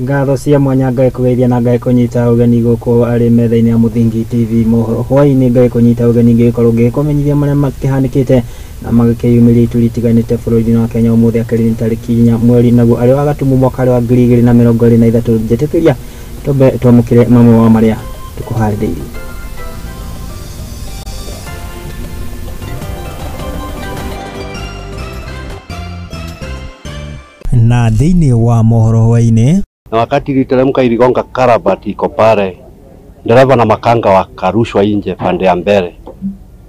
Ngatho cia mwanya Ngai kũgeithia na Ngai kũnyita ũgeni gũkũ arĩ metha-inĩ ya Mũthingi TV mohoro hwaĩ-inĩ. Ngai kũnyita ũgeni ngĩgĩkorwo ngĩkũmenyithia marĩa makĩhanĩkĩte na magĩkĩyumĩria ituri itiganĩte bũrũri-inĩ wa Kenya. Ũmũthĩ akĩrĩ nĩ tarĩki 4 mweri naguo arĩ wa Gatumu mwaka wa 2023. Njĩtĩkĩria twambe twamũkĩre mamwe wa marĩa tũkũharĩrĩirie. Na thĩinĩ wa mohoro hwaĩ-inĩ, na wakati iliteremka iligonga karabati iko pale, dereva na makanga wakarushwa nje pande ya mbele.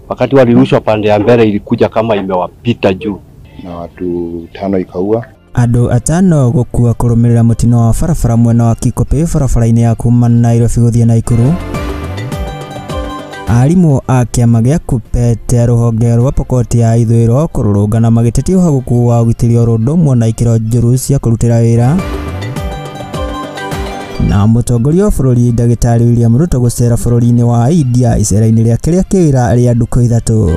Wakati walirushwa pande ya mbele ilikuja kama imewapita juu na watu 5 ikaua. Andũ 5 gũkua kũrũmĩrĩra mũtino wa barabara mwena wa Kikopey barabara-inĩ ya kuma Nairobi gũthiĩ Naikuru. Arimũ a kĩama gĩa KUPPET rũhonge rwa Pokot ya ithũĩro kũrũrũngana magĩtetia ũhagũku wa ũgitĩri oro ũndũ ũmwe na ikĩro njũru cia kũrutĩra wĩra. Na mũtongoria wa bũrũri ndagĩtarĩ William Ruto gũcera bũrũri-inĩ wa India icera-inĩ rĩake rĩa kĩwĩra rĩa ndukũ 3.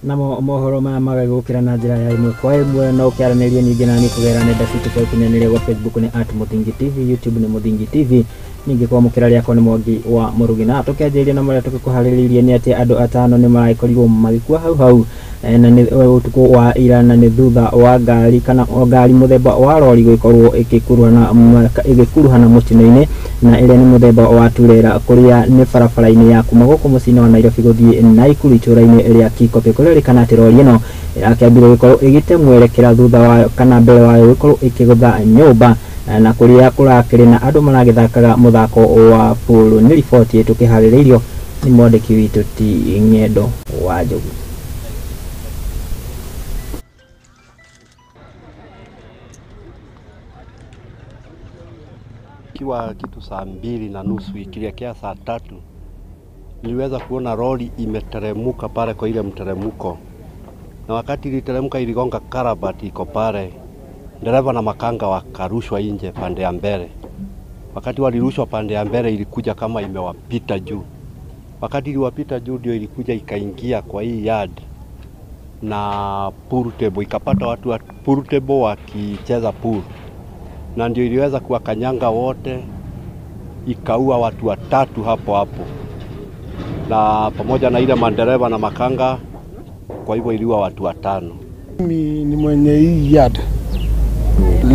Namo mohoro maya magagũkĩra na njĩra ya ĩmwe kwa ĩmwe no ũkĩaranĩrie ningĩ nani kũgerera nenda citũ cia ũkinyanĩria gwa Facebook nĩ @MũthingiTV, YouTube nĩ Mũthingi TV. Ningĩ kwamũkĩra rĩakwa nĩ Mwangi wa Mũrugi. Na tũkĩanjĩrĩria na marĩa tũgĩkũharĩrĩirie nĩ atĩ andũ 5 nĩ maragĩkorirwo magĩkua hau hau na nĩ ũtukũ wa ira, na nĩ thutha wa ngari kana ngari mũthemba wa rori gũgĩkorwo ĩgĩkuruhana mũtino-inĩ, na ĩrĩa nĩ mũthemba wa turera kũrĩa nĩ barabara-inĩ ya kuma gũkũ mũciĩ-inĩ wa Nairobi gũthiĩ Naikuru itũũra-inĩ rĩa Kikopey, kũrĩa ĩrĩkana atĩ rori ĩno ĩrakĩambire gũkorwo ĩgĩte mwerekera thutha wayo kana mbere wayo gũkorwo ĩkĩgũtha nyũmba na kũrĩa kũrakĩrĩ na andũ maragĩthakaga mũthako wa pool. Nĩ riboti tũkĩharĩrĩirio nĩ mwandĩki witũ ti Ng'endo wa Njogu. Ikiwa kitu saa 2:30 ikielekea saa 3 niliweza kuona lori imeteremuka pale kwa ile mteremuko, na wakati iliteremka iligonga karabati iko pale, dereva na makanga wakarushwa nje pande ya mbele. Wakati walirushwa pande ya mbele ilikuja kama imewapita juu. Wakati iliwapita juu ndio ilikuja ikaingia kwa hii yard na pool table, ikapata watu wa pool table wakicheza pool, na ndio iliweza kuwakanyanga wote, ikaua watu 3 hapo hapo, na pamoja na ile madereva na makanga, kwa hivyo iliua watu 5. Mimi ni mwenye hii yard,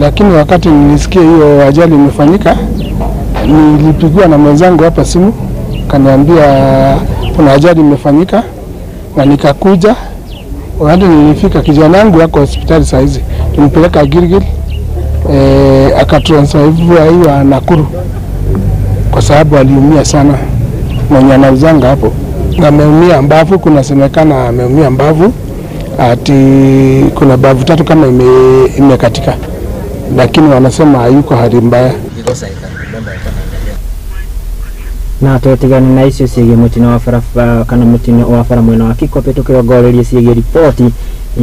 lakini wakati nilisikia hiyo ajali imefanyika, nilipigiwa na mwenzangu hapa simu, kaniambia kuna ajali imefanyika, na nikakuja. Wakati nilifika, kijana wangu yuko hospitali saa hizi, tumpeleka Gilgil, akatransferiwa Nakuru kwa sababu aliumia sana. Mwenye anauzanga hapo ameumia mbavu, kunasemekana ameumia mbavu, ati kuna bavu 3 kama imekatika, lakini wanasema hayuko hali mbaya. Na tutigane na icio ciĩgiĩ mũtino wa barabara kana mũtino wa bara mwena wa Kikopey, tũkĩrongoreria ciĩgiĩ riboti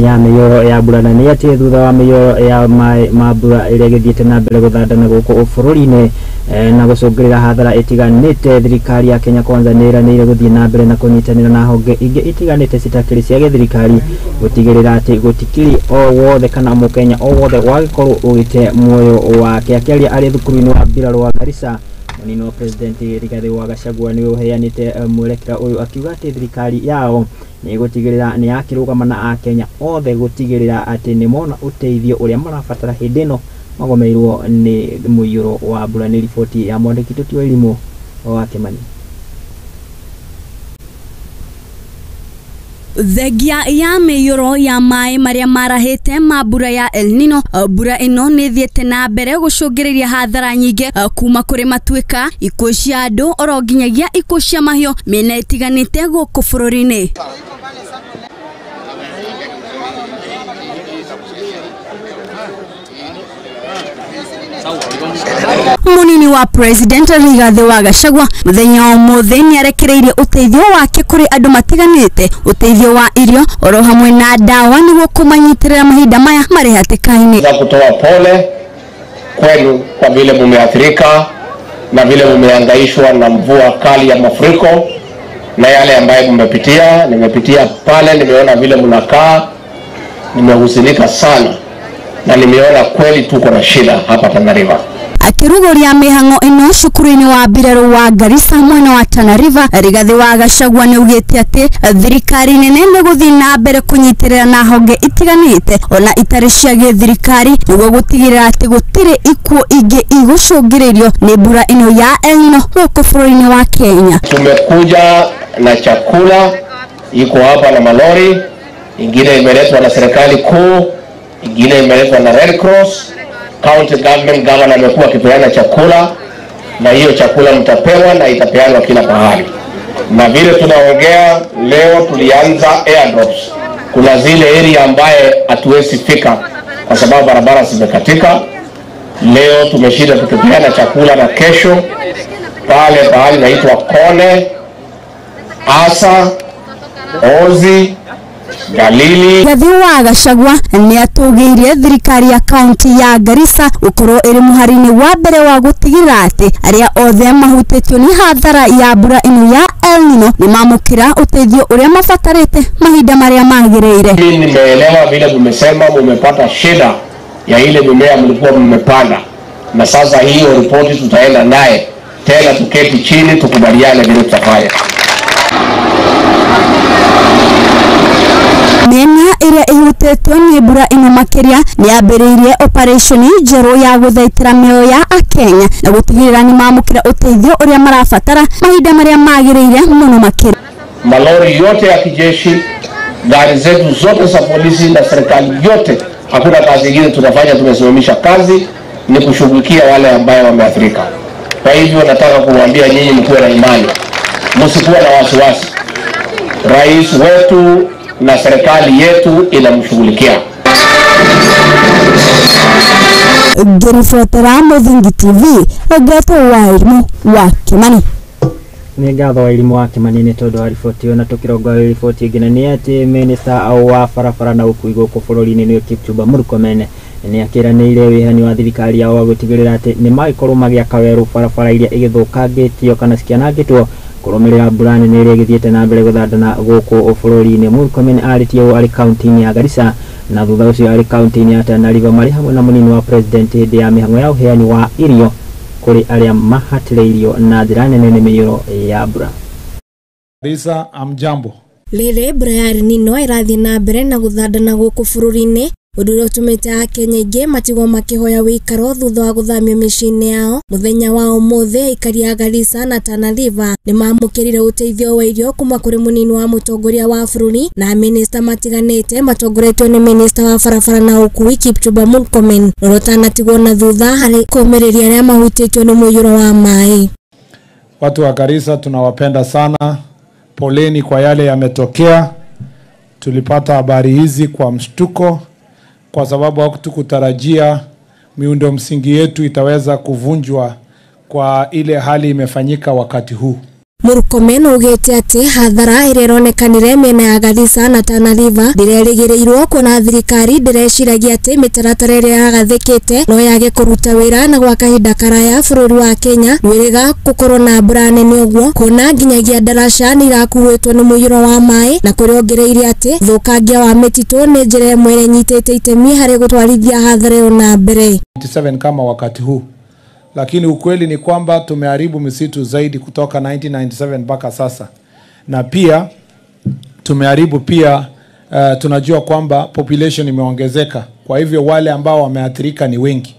ya mĩiyũro ya mbura. Na nĩ atĩ thutha wa mĩiyũro ya maĩ ma mbura ĩrĩa ĩgĩthiĩte na mbere gũthandana gũkũ bũrũri-inĩ na gũcũngĩrĩra hathara ĩtiganĩte, thirikari ya Kenya Kwanza nĩ ĩranĩire gũthiĩ na mbere na kũnyitanĩra na honge ingĩ itiganĩte citakĩrĩ cia gĩthirikari gũtigĩrĩra atĩ gũtikĩrĩ o wothe kana mũkenya o wothe wagĩkorwo ũgĩte muoyo wake. Akĩaria arĩ thukuru-inĩ wa mbirarũ wa Garissa, mũnini wa president Rigathĩ wa Gachagua nĩwe ũheanĩte mwerekera ũyũ, akiuga atĩ thirikari yao nĩ ĩgũtigĩrĩra nĩ yakĩrũgama na akenya othe gũtigĩrĩra atĩ nĩ mona ũteithio ũrĩa marabatara hĩndĩ ĩno magomeirwo nĩ mũiyũro wa mbura. Nĩ riboti ya mwandĩki Tũtio Irimũ wa Kĩmani. Thengia ya mĩiyũro ya maĩ marĩa marahĩte ma mbura ya El Nino, mbura ĩno nĩ ĩthiĩte na mbere gũcũngĩrĩria hathara nyingĩ kuma kũrĩ matuĩka, ikuũ cia andũ oro nginyagia ikuũ cia mahiũ mĩena ĩtiganĩte gũkũ bũrũri-inĩ. Munini wa President Rigathi wa Gachagua muthenya wa ũmũthĩ nĩarekereirie ũteithio wake kũrĩ andũ matiganĩte, ũteithio wa irio oro hamwe na dawa nĩguo kũmanyitĩrĩra mahinda maya marĩ hatĩka-inĩ. Kutoa pole kwenu kwa vile mumeathirika na vile mumehangaishwa na mvua kali ya mafuriko na yale ambayo mmepitia. Nimepitia pale, nimeona vile mnakaa. Nimehuzunika sana na nimeona kweli tuko na shida hapa Tana River. Akiruguria mĩhang'o ĩno cukuru-inĩ wa mbirarũ wa Garissa mwena wa Tana River, Rigathi wa Gachagua nĩaugĩte atĩ thirikari nene nĩ gũthiĩ na mbere kũnyitĩrĩra na honge itiganĩte ona itarĩ cia gĩthirikari nĩguo gũtigĩrĩra atĩ gũtirĩ ikuũ ingĩ igũcũngĩrĩrio nĩ mbura ĩno ya El Nino gũkũ bũrũri-inĩ wa Kenya. Tumekuja na chakula iko hapa na malori, ingine imeletwa na serikali kuu, ingine imeletwa na Red Cross. County government, governor amekuwa akipeana chakula, na hiyo chakula mtapewa na itapeanwa kila pahali. Na vile tunaongea leo, tulianza airdrops. Kuna zile area ambaye hatuwezi fika kwa sababu barabara zimekatika. Leo tumeshinda tukipeana chakula, na kesho pale pahali naitwa Kone, Asa, Ozi, Galili. Rigathi wa Gachagua nĩatũgĩirie thirikari ya kaunti ya Garissa gũkorwo ĩrĩ mũhari-inĩ wa mbere wa gũtigĩrĩra atĩ arĩa othe mahutĩtio nĩ hathara ya mbura ĩno ya El Nino nĩmamũkĩra ũteithio ũrĩa mabatarĩte mahinda marĩa magĩrĩire. Mimi nimeelewa vile mmesema mmepata shida ya ile mimea mlikuwa mmepanda, na sasa hiyo ripoti tutaenda naye tena, tuketi chini tukubaliane vile tutafanya. Mĩena ĩrĩa ĩhutĩtio nĩ mbura ĩno makĩria nĩyambĩrĩirie operation njerũ ya gũthaitĩra mĩoyo ya akenya na gũtigĩrĩra nĩmamũkĩra ũteithio ũrĩa marabatara mahinda marĩa magĩrĩire mũno makĩria. Malori yote ya kijeshi, gari zetu zote za polisi na serikali yote, hakuna kazi ingine tunafanya, tumesimamisha kazi, ni kushughulikia wale ambaye wameathirika. Kwa hivyo nataka kuwaambia nyinyi mkuwe na imani, msikuwe na wasiwasi. Rais wetu na serikali yetu inamshughulikia. Ngĩribotera Mũthingi TV, ngetwo Wairimu wa Kimani. Nĩ ngatho Wairimu wa Kimani nĩ tondũ wa riboti ĩyo, na tũkĩrongoreria riboti ĩngĩ na nĩ atĩ minista wa barabara na ũkui gũkũ bũrũri-inĩ nĩwe Kipchumba Murkomen nĩ akĩranĩire wĩhani wa thirikari yao wa gũtigĩrĩra atĩ nĩ magĩkorwo magĩaka werũ barabara iria igĩthũkangĩtio kana cikĩanangĩtwo kũrũmĩrĩra mbura nene ĩrĩa ĩgĩthiĩte na mbere gũthandana gũkũ bũrũri-inĩ. Murkomen arĩtie ũũ arĩ kaunti-inĩ ya Garissa na thutha ũcio arĩ kaunti-inĩ ya Tana River marĩ hamwe na mũnini wa president hĩndĩ ya mĩhang'o ya ũheani wa irio kũrĩ arĩa mahatĩrĩirio na njĩra nene nĩ mĩiyũro ya mbura. Garissa, amjambo. Rĩrĩ mbura ya El Nino ĩrathiĩ na mbere na gũthandana gũkũ bũrũri-inĩ, ũndũ ũrĩa ũtũmĩte akenya aingĩ matigwo makĩhoya wĩikaro thutha wa gũthamio mĩciĩ-inĩ yao. Mũthenya wa ũmũthĩ aikari a Garissa na Tana River nĩmamũkĩrire ũteithio wa irio kuma kũrĩ mũnini wa mũtongoria wa bũrũri na minista matiganĩte matongoretio nĩ minista wa barabara na ũkui Kipchumba Murkomen, ũrĩa ũtanatigwo na thutha harĩ kũũmĩrĩria arĩa mahutĩtio nĩ mũiyũro wa maĩ. Watu wa Garissa tunawapenda sana, poleni kwa yale yametokea. Tulipata habari hizi kwa mshtuko kwa sababu hatukutarajia miundo msingi yetu itaweza kuvunjwa kwa ile hali imefanyika wakati huu. Murkomen augĩte atĩ hathara ĩrĩa ĩronekanire mĩena ya Garissa na Tana River ndĩrerĩgĩrĩirwo kuona thirikari ndĩreciragia atĩ mĩtaratara ĩrĩa yagathĩkĩte no yage kũruta wĩra na gwa kahinda karaya bũrũri wa Kenya ndwĩrĩga gũkorwo na mbura nene ũguo kuona nginyagia ndaraca nĩ irakuĩtwo nĩ mũiyũro wa maĩ, na kũrĩa ongereire atĩ ũthũkangia wa mĩtitũ nĩ njĩra ĩmwe ĩrĩa ĩnyitĩte itemi harĩ gũtwarithia hathara ĩyo na mbere. 97 kama wakati huu, lakini ukweli ni kwamba tumeharibu misitu zaidi kutoka 1997 mpaka sasa, na pia tumeharibu pia tunajua kwamba population imeongezeka, kwa hivyo wale ambao wameathirika ni wengi.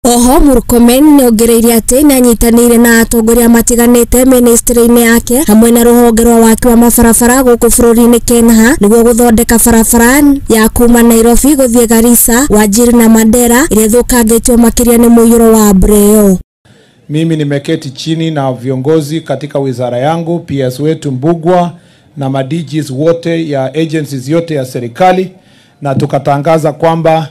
Oho Murkomen nĩongereire atĩ nĩanyitanĩire na atongoria matiganĩte ministry-inĩ yake hamwe na rũhonge rwa waki wa mabarabara gũkũ bũrũri-inĩ KENHA nĩguo gũthondeka barabara ya kuma Nairobi gũthiĩ Garissa, Wajir na Mandera ĩrĩa ĩthũkangĩtio makĩria nĩ mũiyũro wa mbura ĩyo. Mimi nimeketi chini na viongozi katika wizara yangu, PS wetu Mbugua na ma-DGs wote ya agencies yote ya serikali, na tukatangaza kwamba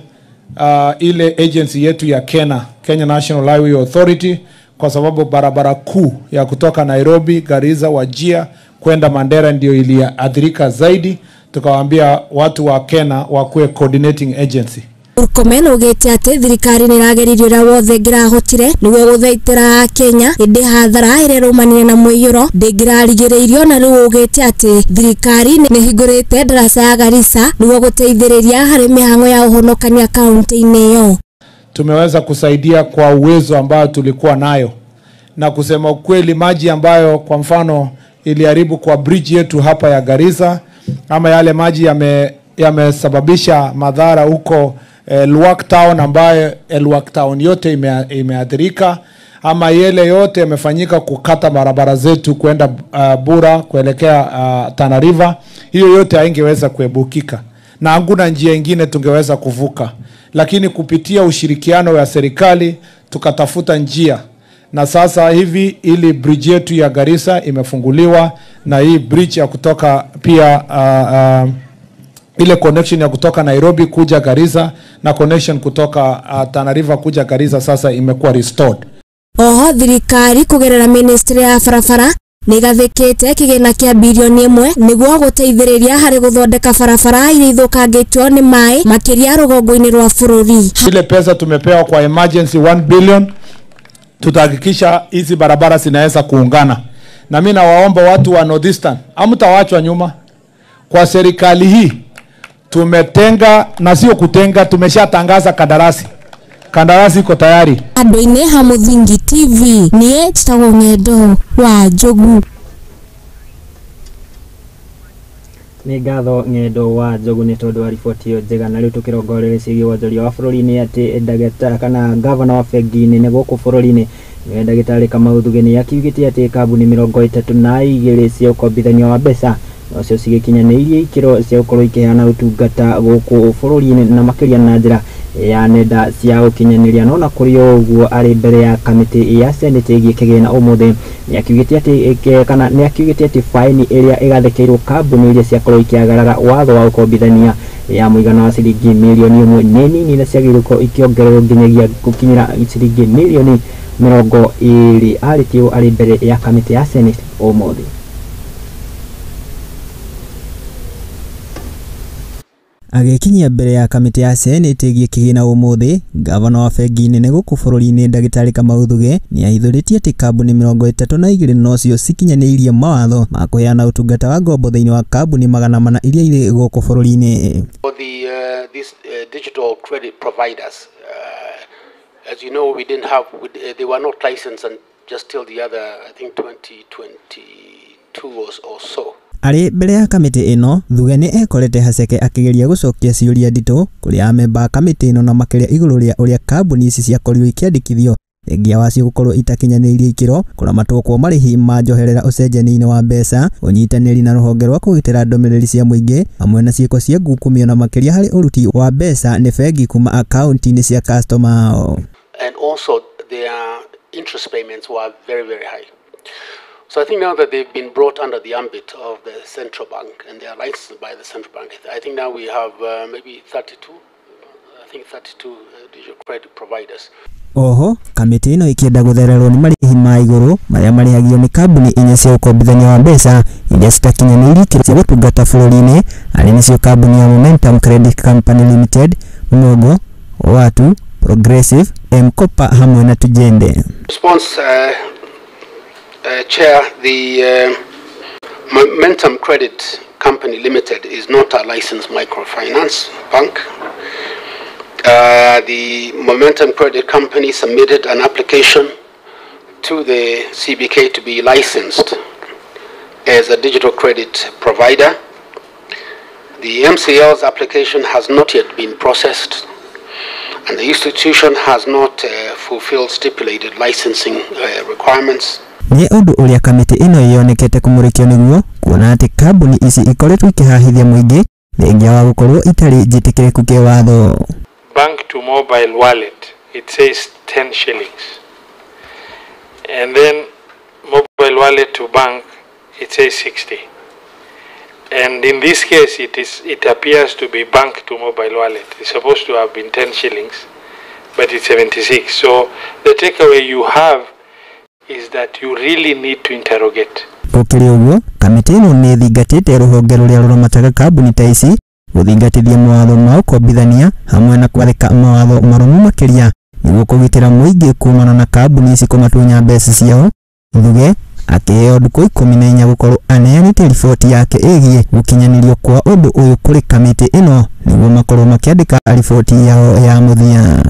ile agency yetu ya KENHA, Kenya National Highway Authority, kwa sababu barabara kuu ya kutoka Nairobi, Garissa, Wajir kwenda Mandera ndio iliathirika zaidi, tukawaambia watu wa KENHA wakuwe coordinating agency. Murkomen augĩte atĩ thirikari nĩ ĩrageririe ũrĩa wothe ĩngĩrahotire nĩguo gũthaitĩra Kenya ĩndĩ hathara ĩrĩa ĩraumanire na mũiyũro ndĩngĩrarigĩrĩirio, na rĩu augĩte atĩ thirikari nĩ ĩhingũrĩte ndaraca ya Garissa nĩguo gũteithĩrĩria harĩ mĩhang'o ya ũhonokania kaunti-inĩ ĩyo. Tumeweza kusaidia kwa uwezo ambao tulikuwa nayo, na kusema ukweli, maji ambayo kwa mfano iliharibu kwa bridge yetu hapa ya Garissa, ama yale maji yamesababisha madhara huko Elwak Town, ambayo Elwak Town yote imeathirika, ama yale yote yamefanyika kukata barabara zetu kwenda Bura kuelekea Tana River, hiyo yote haingeweza kuebukika na hakuna njia nyingine tungeweza kuvuka, lakini kupitia ushirikiano wa serikali tukatafuta njia, na sasa hivi ili bridge yetu ya Garissa imefunguliwa, na hii bridge ya kutoka pia ile connection ya kutoka Nairobi kuja Garissa na connection kutoka Tana River kuja Garissa sasa imekuwa restored. Oho thirikari kugerera ministry ya barabara nĩgathĩkĩte kĩgĩna kĩa birioni 1 nĩguo gũteithĩrĩria harĩ gũthondeka barabara iria ithũkangĩtio nĩ maĩ makĩria rũgongo-inĩ rwa bũrũri. Ile pesa tumepewa kwa emergency 1 billion, tutahakikisha hizi barabara zinaweza kuungana. Na mimi nawaomba watu wa Northeastern, hamtawachwa nyuma. Kwa serikali hii tumetenga, na sio kutenga, tumeshatangaza kandarasi. Kandarasi iko tayari. Andũ-inĩ ha Mũthingi TV, niĩ njĩtagwo Ng'endo wa Njogu. Nĩ ngatho Ng'endo wa Njogu nĩ tondũ wa riboti ĩyo njega. Na rĩu tũkĩrongoreria ciĩgiĩ wonjoria wa bũrũri-inĩ atĩ ndagĩtarĩ kana gavana wa bengi nene gũkũ bũrũri-inĩ nĩwe ndagĩtarĩ Kamau Thugge nĩ akiugĩte atĩ kambuni 32 cia ũkombithania wa mbeca nocio cigĩkinyanĩirie ikĩro cia gũkorwo ikĩheana ũtungata gũkũ bũrũri-inĩ na makĩria na njĩra ya nenda cia ũkinyanĩria. No na kũrĩ ũguo arĩ mbere ya kamĩtĩ ya senate ĩgiĩ kĩgĩna ũmũthĩ nĩakiugĩte atĩ faini ĩrĩa ĩgathĩkĩirwo kambuni iria ciakorwo ikĩagarara watho wa ũkombithania ya mũigana wa ciringi mirioni 1 nĩ nini na ciagĩrĩirwo gũkorwo ikĩongererwo nginyagia gũkinyĩra ciringi mirioni 20. Arĩtie arĩ mbere ya kamĩtĩ ya senate ũmũthĩ. Agĩkinyia mbere ya kamĩtĩ ya senate ĩgiĩ kĩgĩna ũmũthĩ, gavana wa bengi nene gũkũ bũrũri-inĩ ndagĩtarĩ Kamau Thugge nĩahithũrĩtie atĩ kambuni 32 nocio cikinyanĩirie mawatho ma kũheana ũtungata wa ngombo thĩinĩ wa kambuni 400 iria irĩ gũkũ bũrũri-inĩ. For these digital credit providers, as you know, we didn't have, they were not licensed and just till the other, I think 2022 or so. Arĩ mbere ya kamĩtĩ ĩno, Thugge nĩ ekorete haceke akĩgeria gũcokia ciũria nditũ kũrĩ amemba a kamĩtĩ ĩno na makĩria igũrũ rĩa ũrĩa kambuni ici ciakorirwo ikĩandĩkithio thengia wacio gũkorwo itakinyanĩirie ikĩro, kũramatwo kwa marĩhi ma njoherera ũcenjania-inĩ wa mbeca, ũnyitanĩri na rũhonge rwa kũgitĩra ndũmĩrĩri cia mũingĩ hamwe na ciĩko cia ngukumio na makĩria harĩ ũruti wa mbeca nĩ bengi kuma akaunti-inĩ cia customer ao. And also their interest payments were very, very high. So I think now that they've been brought under the ambit of the central bank and they are licensed by the central bank, I think now we have maybe 32, I think 32 digital credit providers. Oho, kamĩtĩ ĩno ĩkĩenda gũthererwo nĩ marĩhi ma igũrũ marĩa marĩhagio nĩ kambuni inya cia ũkombithania wa mbeca iria citakinyanĩirie ikĩro cia gũtungata bũrũri-inĩ, arĩ nĩcio kambuni ya Momentum Credit Company Limited, Mugo, Watu, Progressive, M-Kopa hamwe na Tujende. Response, Chair, the Momentum Credit Company Limited is not a licensed microfinance bank. The Momentum Credit Company submitted an application to the CBK to be licensed as a digital credit provider. The MCL's application has not yet been processed, and the institution has not fulfilled stipulated licensing requirements. Nĩ ũndũ ũrĩa kamĩtĩ ĩno yonekete kũmũrĩkio nĩguo kuona atĩ kambuni ici ikoretwo ikĩhahithia mũingĩ thengia wa gũkorwo itarĩ njĩtĩkĩrĩku kĩwatho. Bank to mobile wallet, it says 10 shillings, and then mobile wallet to bank, it says 60, and in this case it appears to be bank to mobile wallet. It's supposed to have been 10 shillings, but it's 76. So the takeaway you have is that you really need to interrogate. Gũkĩrĩ ũguo, kamĩtĩ ĩno nĩ ĩthingatĩte rũhonge rũrĩa rũramataga kambuni ta ici Gũthingatithia mawatho ma ũkombithania hamwe na kwathĩka mawatho marũmu makĩria nĩguo kũgitĩra mũingĩ kumana na kambuni ici kũmatunya mbeca ciao. Thuge akĩheo ndukũ 14 gũkorwo aneanĩte riboti yake ĩgiĩ gũkinyanĩrio kwa ũndũ ũyũ kũrĩ kamĩtĩ ĩno nĩguo makorwo makĩandĩka riboti yao ya mũthia.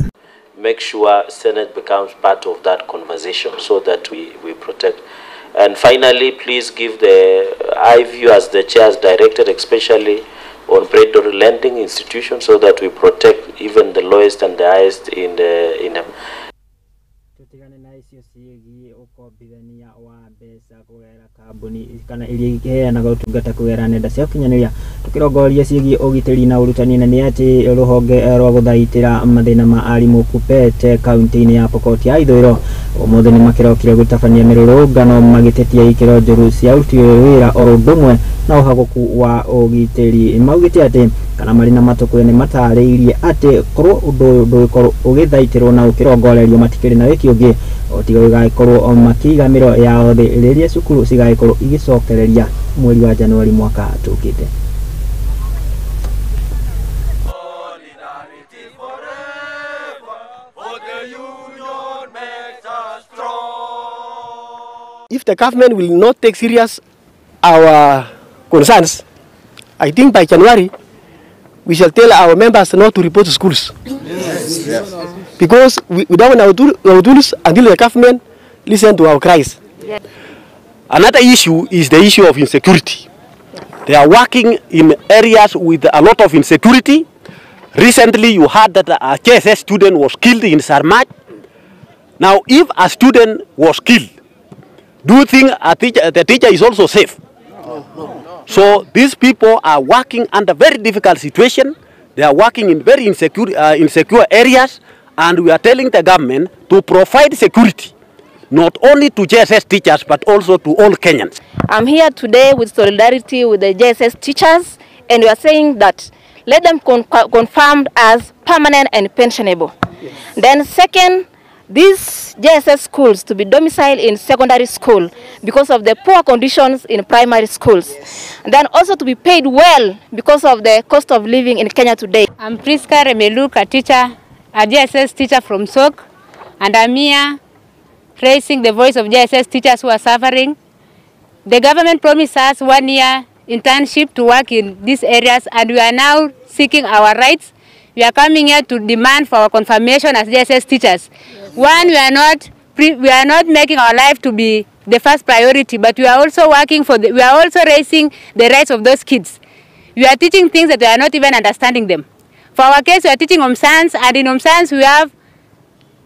Make sure Senate becomes part of that conversation so that we protect. And finally, please give the eye view as the chair has directed, especially on predatory lending institutions, so that we protect even the lowest and the highest in the Tutigane na icio ciĩgiĩ ũkombithania wa mbeca kũgerera kambuni kana iria iheanaga ũtungata kũgerera nenda cia ũkinyanĩria. Tũkĩrongoreria ciĩgiĩ ũgitĩri na ũrutani, na nĩ atĩ rũhonge rwa gũthaitĩra mathĩna ma arimũ KUPPET kaunti-inĩ ya Pokot ya Ithũĩro ũmũthĩ nĩ makĩrokire gũtabania mĩrũrũngano magĩtetia ikĩro njũru cia ũruti wĩra oro ũndũ ũmwe na ũhagũku wa ũgitĩri. Maugĩte atĩ kana marĩ na matũkũya nĩ matarĩirie atĩ korwo ũndũ ũyũ ndũgĩkorwo ũgĩthaitĩrwo na ũkĩrongorerio matikĩrĩ na wĩki ũngĩ o tiga gũgagĩkorwo makĩiga mĩro yao thĩ rĩrĩa cukuru cigagĩkorwo igĩcokereria mweri wa Januari mwaka tũkĩte. If the government will not take serious our concerns, I think by January we shall tell our members not to report to schools. Yes. Yes. Because we don't want our tools until the government listen to our cries. Yes. Another issue is the issue of insecurity. They are working in areas with a lot of insecurity. Recently, you heard that a KSS student was killed in Sarmach. Now, if a student was killed, do you think the teacher is also safe? No. No. So these people are working under very difficult situation. They are working in very insecure areas, and we are telling the government to provide security, not only to JSS teachers, but also to all Kenyans. I'm here today with solidarity with the JSS teachers, and we are saying that let them confirmed as permanent and pensionable. Yes. Then second, these JSS schools to be domiciled in secondary school because of the poor conditions in primary schools. Yes. And then also to be paid well because of the cost of living in Kenya today. I'm Priska Remeluk, a teacher, a JSS teacher from Sok, and I'm here raising the voice of JSS teachers who are suffering. The government promised us 1 year internship to work in these areas, and we are now seeking our rights. We are coming here to demand for our confirmation as JSS teachers. Yes. One, we are not making our life to be the first priority, but we are also working for we are also raising the rights of those kids. We are teaching things that we are not even understanding them. For our case, we are teaching home science, and in home science we have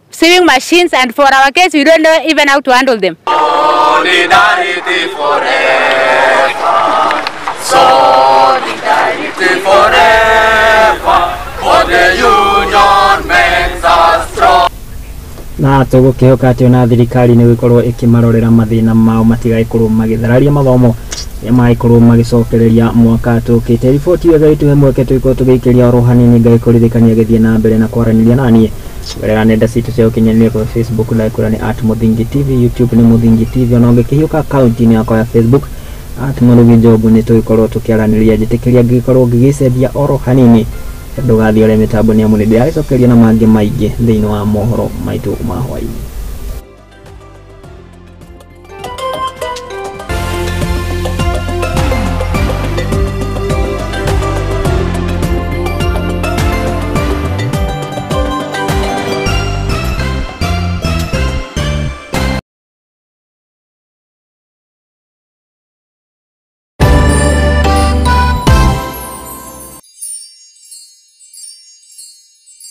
sewing machines, and for our case, we don't know even how to handle them. Solidarity forever. Solidarity forever. For the union makes us strong. Na tũgũkĩhoka atĩ ona thirikari nĩ gũkorwo ĩkĩmarorera mathĩna mao matigagĩkorwo magĩthararia mathomo magĩkorwo magĩcokereria mwaka tũkĩte. Riboti ĩyo ĩgagĩtũhe mweke tũgĩkorwo tũgĩikĩria oro hanini ngagĩkũririkania gĩthiĩ na mbere na kwaranĩria naniĩ kũgerera nenda citũ cia ũkinyanĩria kwa Facebook ndagĩkwĩra nĩ @Muthingi TV, YouTube nĩ Muthingi TV, ona ũngĩkĩhiũka akaunti-inĩ yakwa ya Facebook @Mũrugi Job nĩ tũgĩkorwo tũkĩaranĩria. Njĩtĩkĩria ngĩgĩkorwo ngĩgĩcenjia oro hanini ndũgathiĩ ũrĩa mĩtambo nĩ amu nĩ ndĩragĩcokeria na mangĩ maingĩ thĩinĩ wa mohoro maitũ ma hwaĩ-inĩ.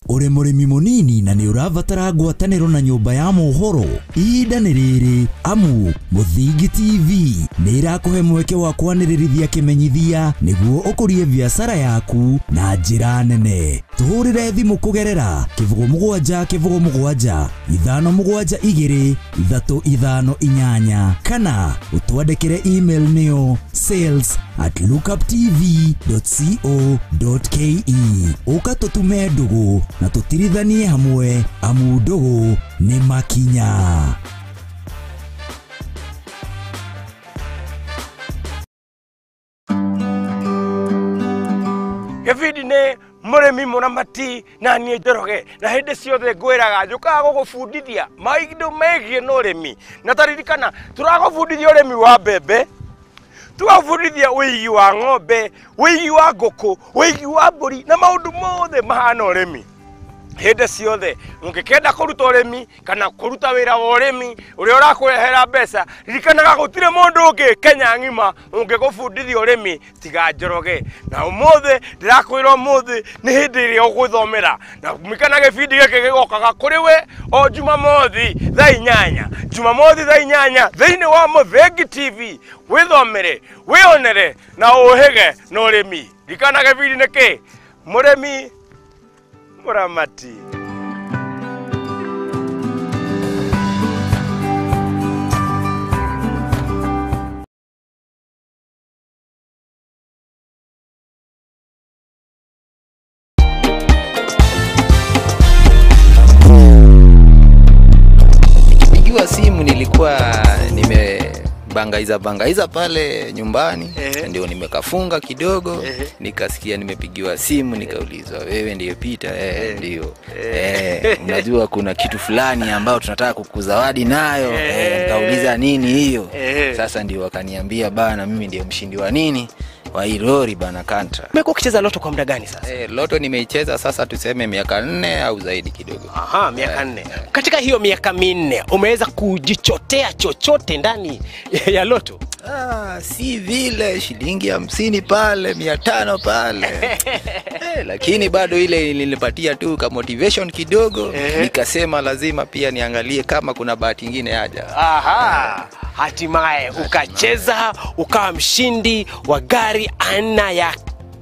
Uri murimi munini na ni urabatara ngwataniro na nyumba ya mohoro ihinda ni riri amu Muthingi TV ni irakuhe mweke wa kwanĩrĩrithia kĩmenyithia nĩguo ũkũrie biacara yaku na njĩra nene. Tũhũrĩre thimũ kũgerera 07 07 5 7 2 3 5 8 kana ũtwandĩkĩre email nĩyo sales@lookuptv.co.ke. Ũka tũtume ndũgũ na tũtirithanie hamwe amu ndũgũ nĩ makinya. If Mũrĩmi mũramati na niĩ Njoroge, na hĩndĩ ciothe ngwĩraga njũkaga gũgũbundithia maũndũ megiĩ na ũrĩmi. Na taririkana tũragũbundithia ũrĩmi wa mbembe, tũgabundithia ũigi wa ng'ombe, ũigi wa ngũkũ, ũigi wa mbũri na maũndũ mothe mahana ũrĩmi. Hĩndĩ ciothe ũngĩkenda kũruta ũrĩmi kana kũruta wĩra wa ũrĩmi ũrĩa ũrakũrehera mbeca, ririkanaga gũtirĩ mũndũ ũngĩ Kenya ng'ima ũngĩgũbundithia ũrĩmi tiga Njoroge. Na ũmũthĩ ndĩrakwĩra ũmũthĩ nĩ hĩndĩ ĩrĩa ũgwĩthomera, na mikana gĩbindi gĩkĩ gĩgokaga kũrĩ we o Jumamothi thaa 8, Jumamothi thaa 8 thĩinĩ wa Mũthengi TV. Wĩthomere, wĩonere na ũhĩge na ũrĩmi. Ririkana gĩbindi nĩ kĩ? Mũrĩmi Muramati. Nikipigiwa simu nilikuwa nimebangaiza bangaiza pale nyumbani, ndio nimekafunga kidogo, nikasikia nimepigiwa simu, nikaulizwa wewe ndiyo Peter? Ndio. Unajua kuna kitu fulani ambao tunataka kukuzawadi nayo. Nikauliza nini hiyo? Sasa ndio wakaniambia bana, mimi ndiyo mshindi wa nini wa hii lori bana Canter. Umekuwa ukicheza loto kwa muda gani sasa? Loto nimeicheza sasa tuseme miaka 4 au zaidi kidogo. Aha, miaka 4. Katika hiyo miaka 4 umeweza kujichotea chochote ndani ya loto? Si vile shilingi 50 pale, 500 pale. Lakini bado ile nilipatia tu ka motivation kidogo, nikasema lazima pia niangalie kama kuna bahati nyingine haja. Aha. Hatimaye ukacheza ukawa mshindi wa gari aina ya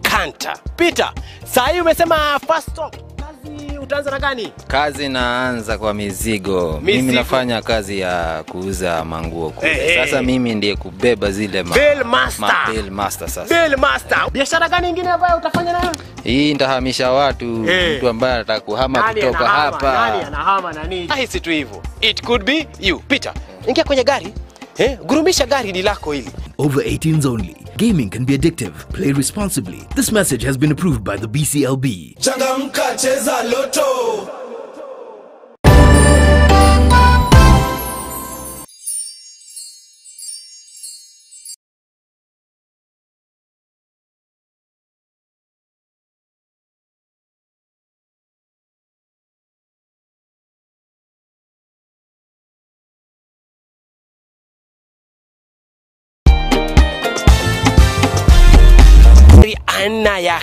Canter. Peter, saa hii umesema first stop. Kazi utaanza na gani? Kazi naanza kwa mizigo. Mimi nafanya kazi ya kuuza manguo kule. Sasa mimi ndiye kubeba zile Bale Master. Bale Master sasa. Bale Master. Biashara gani nyingine ambayo utafanya nayo? Hii nitahamisha watu, mtu ambaye anataka kuhama kutoka hapa. Nani anahama nani? Hisi tu hivyo. It could be you. Peter, ingia kwenye gari. Gurumisha gari ni lako hili. Over 18s only. Gaming can be addictive. Play responsibly. This message has been approved by the BCLB. Changamka, cheza loto. Aina ya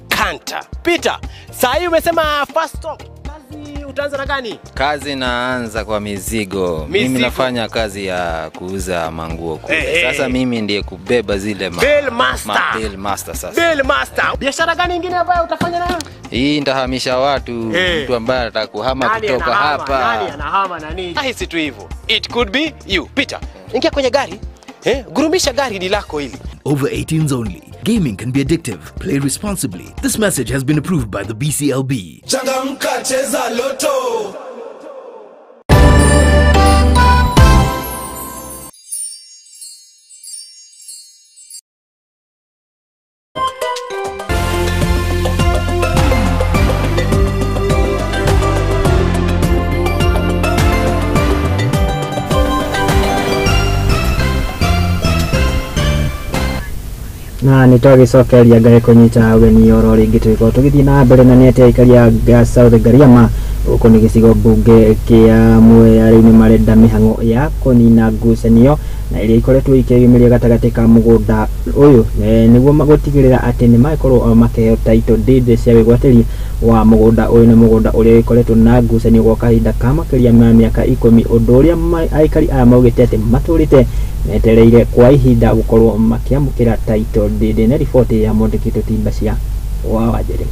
Canter. Peter, saa hii umesema first stop. Kazi utaanza na gani? Kazi naanza kwa mizigo. Mimi nafanya kazi ya kuuza manguo kule. Sasa mimi ndiye kubeba zile Bale Master. Bale Master sasa. Bale Master. Biashara gani nyingine ambayo utafanya nayo? Hii nitahamisha watu, mtu ambaye anataka kuhama kutoka hapa. Nani anahama nani? Hisi tu hivyo. It could be you. Peter, ingia kwenye gari. Gurumisha gari ni lako hili. Over 18s only. Gaming can be addictive. Play responsibly. This message has been approved by the BCLB. Changamka, cheza loto. Na nitwagicokeria Ngai kũnyita ũgeni oro rĩngĩ tũgĩkorwo tũgĩthiĩ na mbere na nĩ atĩ aikari a South Gariama gũkũ nĩ gĩcigo mbunge kĩa Mwea rĩu nĩ marenda mĩhang'o ya kũnina ngucanio na iria ikoretwo ikĩyumĩria gatagatĩ ka mũgũnda ũyũ nĩguo gũtigĩrĩra atĩ nĩ magĩkorwo makĩheo title deed cia wĩgwatĩri wa mũgũnda ũyũ. Nĩ mũgũnda ũrĩa ũkoretwo na ngucanio gwa kahinda ka makĩria ma mĩaka 10, ũndũ ũrĩa aikari aya maugĩte atĩ matũrĩte metereire kwa ihinda gũkorwo makĩamũkĩra title deed. Nĩ riboti ya mwandĩki Tũtimba wa Wanjĩrĩ.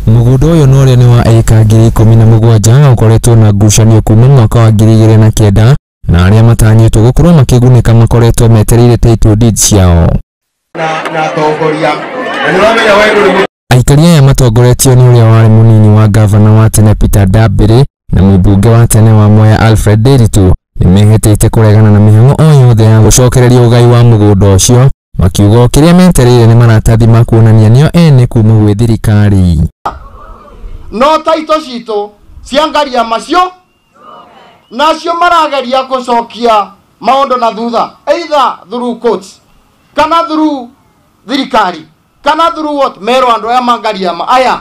Mũgũnda ũyũ na ũrĩa nĩ wa ĩka 17,000 ũkoretwo na ngucanio kuma mwaka wa 2009 na arĩa matanyĩtwo gũkorwo makĩgunĩka makoretwo metereire title deed ciao. Aikari aya matongoretio nĩ ũrĩa warĩ mũnini wa gavana wa tene Peter Ndambĩrĩ na mũmbunge wa tene wa Mwea Alfred Nderitu nĩmehĩtĩte kũregana na mĩhang'o o yothe ya gũcokereria ũgai wa mũgũnda ũcio, makiuga o kĩrĩa metereire nĩ maratathi ma kuonania nĩo ene kuma gwĩ thirikari. No taito citũ cia Ngariama cio nacio marageria gũcokia maũndũ na thutha, either through courts kana through thirikari kana through what, merwo andũ aya ma Ngariama aya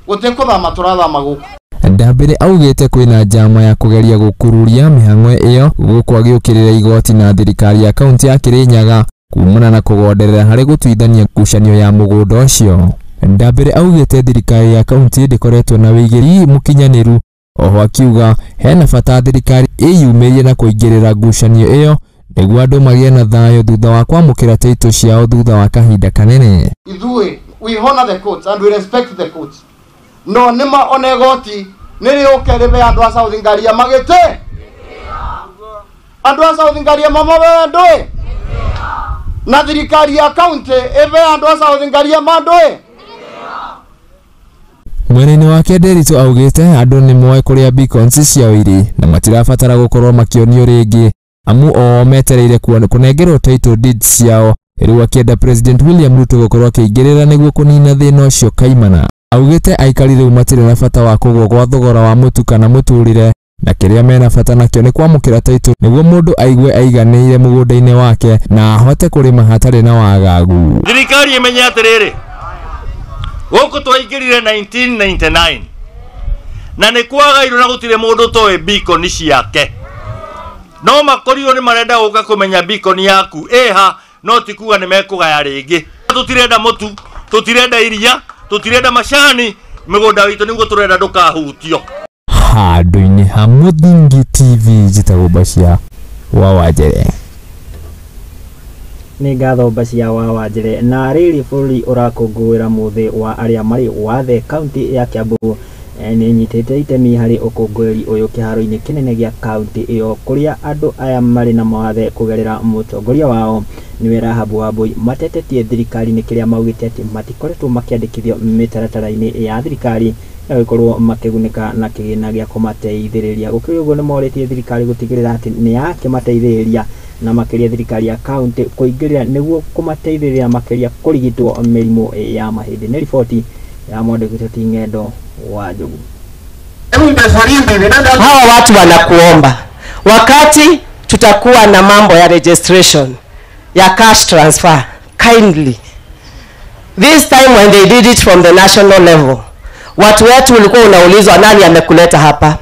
gũtikũthama tũrathama gũkũ. Ndambĩrĩ augĩte kwĩna njama ya kũgeria gũkururia mĩhang'o ĩyo gũkũ agĩũkĩrĩra igoti na thirikari ya kaunti ya Kirinyaga kumana na kũgonderera harĩ gũtuithania ngucanio ya mũgũnda ũcio. Ndambĩrĩ augĩte thirikari ya kaunti ndĩkoretwo na wĩigĩrĩri mũkinyanĩru, oho akiuga hena bata thirikari ĩyumĩrie na kũingĩrĩra ngucanio ĩyo nĩguo andũ magĩe na thayũ thutha wa kwamũkĩra taitũ ciao thutha wa kahinda kanene. Ithuĩ we honor the courts and we respect the courts, no nĩma ona igoti nĩrĩũke rĩbe andũ a South Ngariama gĩtĩ, andũ a South Ngariama mabe ndũĩ, na thirikari ya kaunti ĩbe andũ a South Ngariama ndũĩ. Mwena-inĩ wake Nderitu augĩte andũ nĩ moĩ kũrĩa beacons ciao irĩ na matirabatara gũkorwo makĩonio rĩngĩ amu o metereire kũnengerwo title deeds ciao. Rĩu akĩenda President William Ruto gũkorwo akĩingĩrĩra nĩguo kũnina thĩna ũcio kaimana. Augĩte aikari rĩu matirĩ na bata wa kũgũa gwa thogora wa mũtu kana mũtũrĩre, na kĩrĩa mena bata nakĩo nĩ kwamũkĩra title nĩguo mũndũ aigue aiganĩire mũgũnda-inĩ wake na ahote kũrĩma hatarĩ na wagagu. Thirikari ĩmenye atĩrĩrĩ, gũkũ twaingĩrire 1999 na nĩ kwagairwo na gũtirĩ mũndũ toĩ beacon ciake, no makorirwo nĩ marenda gũka kũmenya beacon yaku ĩha, no ti kuga nĩ mekũgaya rĩngĩ. Tũtirenda mũtu, tũtirenda iria, tũtirenda macani, mĩgũnda witũ nĩguo tũrenda ndũkahutio. Handũ-inĩ ha Mũthingi TV njĩtagwo Mbacia wa Wanjere. Nĩ ngatho Mbacia wa Wanjere. Na rĩrĩ bũrũri ũrakũngũĩra mũthĩ wa arĩa marĩ wathe, kaunti ya Kiambu nĩ ĩnyitĩte itemi harĩ ũkũngũĩri ũyũ kĩharo-inĩ kĩnene gĩa kaunti ĩyo kũrĩa andũ aya marĩ na mawathe kũgerera mũtongoria wao nĩwe Rahab Wambui matetetie thirikari nĩ kĩrĩa maugĩte atĩ matikoretwo makĩandĩkithio mĩtaratara-inĩ ya thirikari ya gũkorwo makĩgunĩka na kĩgĩna gĩa kũmateithĩrĩria. Gũkĩrĩ ũguo nĩ morĩtie thirikari gũtigĩrĩra atĩ nĩ yakĩmateithĩrĩria na makĩria thirikari ya kaunti kũingĩrĩra nĩguo kũmateithĩrĩria makĩria kũrigitwo mĩrimũ ya mahĩndĩ. Nĩ riboti ya mwandĩki ti Ng'endo wa Njogu. Hawa watu wanakuomba wakati tutakuwa na mambo ya registration ya cash transfer, kindly this time when they did it from the national level, watu wetu ulikuwa unaulizwa nani amekuleta hapa.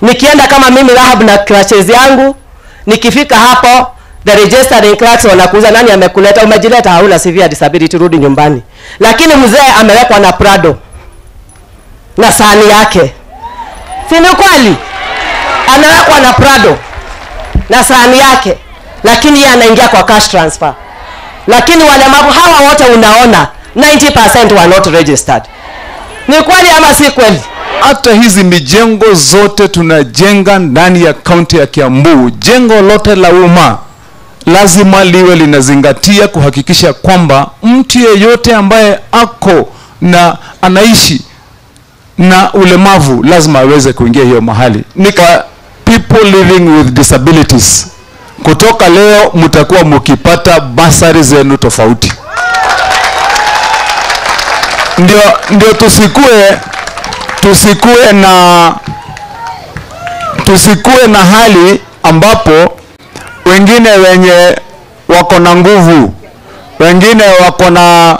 Nikienda kama mimi Rahab na crutches yangu, nikifika hapo the registering clerks wanakuuliza nani amekuleta, umejileta, hauna severe disability, rudi nyumbani. Lakini mzee amewekwa na Prado na sahani yake, si ni kweli? Anawekwa na Prado na sahani yake, lakini yeye anaingia kwa cash transfer. Lakini walemavu hawa wote unaona 90% were not registered. Ni kweli ama si kweli? Hata hizi mijengo zote tunajenga ndani ya kaunti ya Kiambu, jengo lote la umma lazima liwe linazingatia kuhakikisha kwamba mtu yeyote ambaye ako na anaishi na ulemavu lazima aweze kuingia hiyo mahali. Nika people living with disabilities, kutoka leo mtakuwa mkipata basari zenu tofauti. Ndio tusikue na hali ambapo wengine wenye wako na nguvu, wengine wako na